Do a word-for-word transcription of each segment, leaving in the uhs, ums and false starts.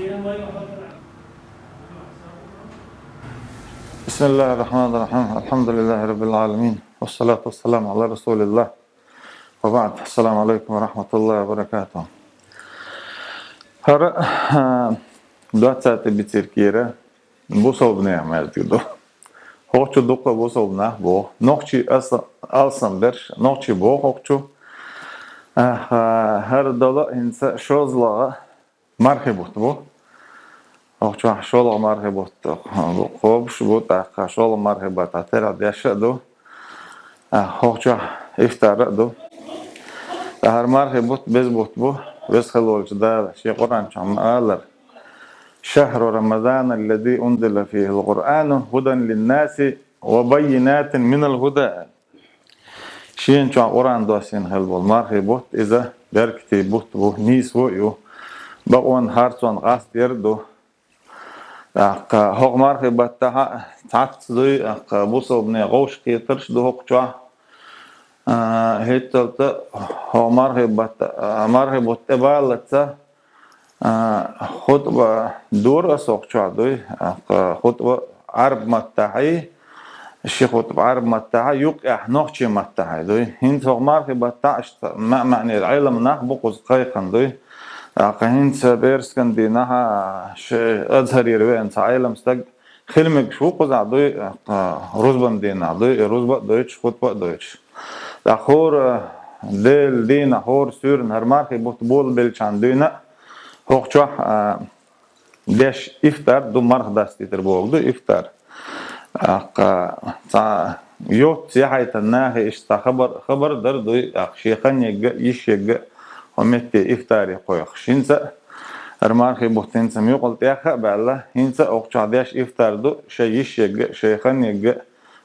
بسم الله الرحمن الرحيم. الحمد لله رب العالمين. والصلاة والسلام على رسول الله. وبعد. السلام عليكم ورحمة الله وبركاته. ХӀара, а, двадцатый бициркира бусалбанехь маьждиг ду. ХӀокху чу дуккха а бусалба нах боху. Нохчий аса-, алсам берш, нохчий боху хӀокху чу. А, а, хӀара дола хӀинца шозлагӀа мархи бутт бу. ХӀокху чохь шолгӀа мархи бутт бу, кхобуш бу, тӀаккха шолгӀа мархи баттахь терахь деш а ду. А, хӀокху чохь ифтар а ду. ТӀаьхьара мархи бутт беза бутт бу, Веза хила волчу Дала Шен Къуръан чохь ма-аллара: «شهر رمضان الذي أنزل فيه القرآن هدى للناس وبينات من الهدى». Шена чохь Къуръан доссийна хила болу мархи бутт, иза беркате бутт бу, нийсо а ю, бакъонан харцонан къастор а ду. ТӀаккха хӀокху мархи баттахь а цхьацца дуй, тӀаккха бусалбанийн вовшахкхетарш а ду хӀокху чохь. А, хӀетталц а хӀокху мархи батта-, а, мархи бутт тӀебаллалц а, а, хутӀба дора аса хӀокху чохь дуй, а, хутӀба Ӏаьрбийн маттахь, ши хутӀба Ӏаьрбийн маттахь, юккъехь нохчийн маттахь дуй. ХӀинца хӀокху мархи баттахь иштта ма-, маьӀнера Ӏелам нах бу кхуза кхайкхина дуй. ТӀаккха хӀинца пӀераскан дийнахь, а, ши Азхарера веана цхьа Ӏелам стаг хила мегаш ву кхузахь дуй, тӀаккха рузбан дийнахь дуй, и рузба а дойтуш, хутӀба а дойтуш. ТӀаккха хӀора Делан дийнахь, хӀора суьйранна хӀара мархи бутт болабеллачхьана дуьйна а, хӀокху чохь, а, деш ифтар ду, марха дастийтар бохург ду ифтар. ТӀаккха цхьа йоцца яхьийтина нахе иштта цхьа хабар, хабар дар дуй, тӀаккха шен хан егга а, йиш егга а хӀокху метте ифтаре кхойкхуш. ХӀинца а хӀара мархи бутт хӀинца-м юкъал тӀех а баьлла, хӀинца а хӀокху чохь деш ифтар ду, шайн йиш егга а, шайн хан егга а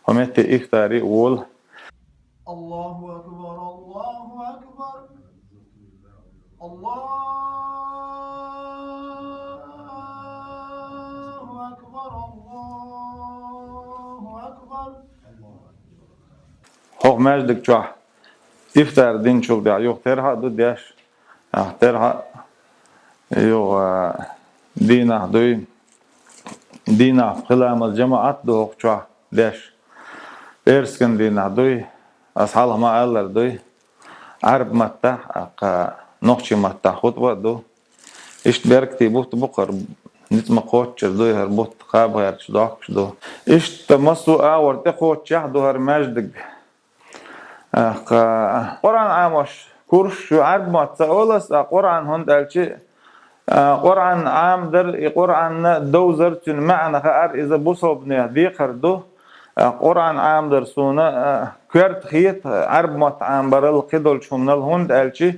хӀокху метте ифтаре а вола. الله أكبر، الله أكبر، الله أكبر، الله أكبر. ХӀокху маьждиг чохь ифтар динчул тӀаьхьа юха терхьа а ду деш, а, терхьа а, юха, а, дийнахь дуй, дийнахь пхи ламаз жамаӀат а ду хӀокху чохь деш. ПӀераскан дийнахь дуй, аса хьалха ма-аллара дуй, Ӏаьрбийн маттахь, тӀаккха нохчийн маттахь хутӀба а ду. Иштта беркате бутт бу хӀара, ницкъ ма-кхоччура дуй хӀара бутт, кхаба гӀерташ дохкуш ду. Иштта массо а агӀор тӀекхоччехь а ду хӀара маьждиг. ТӀаккха Къуръан Ӏамош курсаш ю, Ӏаьрбийн мотт ца олу аса, ткъа Къуръан, хӀунда аьлча, а, Къуръан Ӏамадар, и Къуръан довзар, цуьнан маьӀна хаар, иза бусалбанех декхар ду. А, Къуръан Ӏамадар суна, а, коьрта хета, Ӏаьрбийн мотт Ӏамабарал, кхидолу хӀуманал, хӀунда аьлча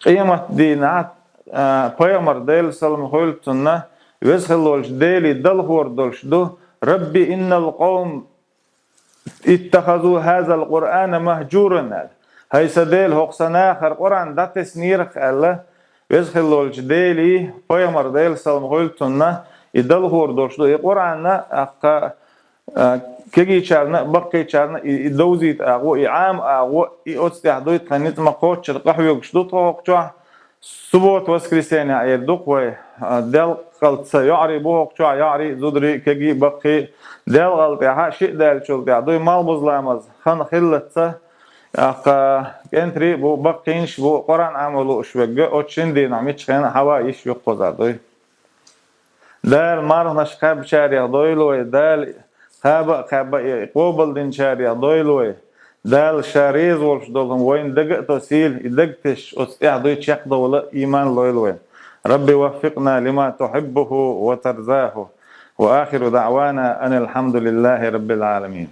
къематдийнахь, а, пайхамар, Делан салам хуьлда цунна, Веза хила волчу Деле далхор долуш ду: «رب إن القوم اتخذوا هذا القرآن مهجورا», аьлла. «ХӀай сан Дела, хӀокху сан наха хӀара Къуръан дӀатеснера-кх», аьлла, Веза хила волчу Деле, пайхамар, Делан салам хуьлда цунна, и далхор долуш ду. И Къуръан, тӀаккха, а, кегийчарна а, баккхийчарна а и, и довзийта агӀо, и Ӏама агӀо, и оцу тӀехь дуй тхан ницкъ ма-кхоччура къахьоьгуш ду тхо хӀокху чохь. Суббота, воскресенье эр ду-кх вай, а, делкъалца йоӀарий бу хӀокху чохь, йоӀарий а, зударий а, кегий а, баккхий а. Делкъал тӀаьхьа шиъ даьллачул тӀаьхьа дуй малхбуза ламаз, хан хиллалц а, тӀаккха кӀентарий а бу, баккхийнаш а бу, Къуръан Ӏамо лууш верг, оцу шина дийнахь миччахьа а хьава йиш ю-кх кхузахь дуй. Дала марханаш кхаьбначарех дойла вай, Дала кхаба а кхаьбна и къобалдинчарех дойла вай. Дала Ша реза волуш долу хӀума вайна дага а тосийла, и дага тесча, оцу тӀехь дуй чекхдовла иман лойла вайна. رب وفقنا لما تحبه وترضاه. وآخر دعوانا أن الحمد لله رب العالمين.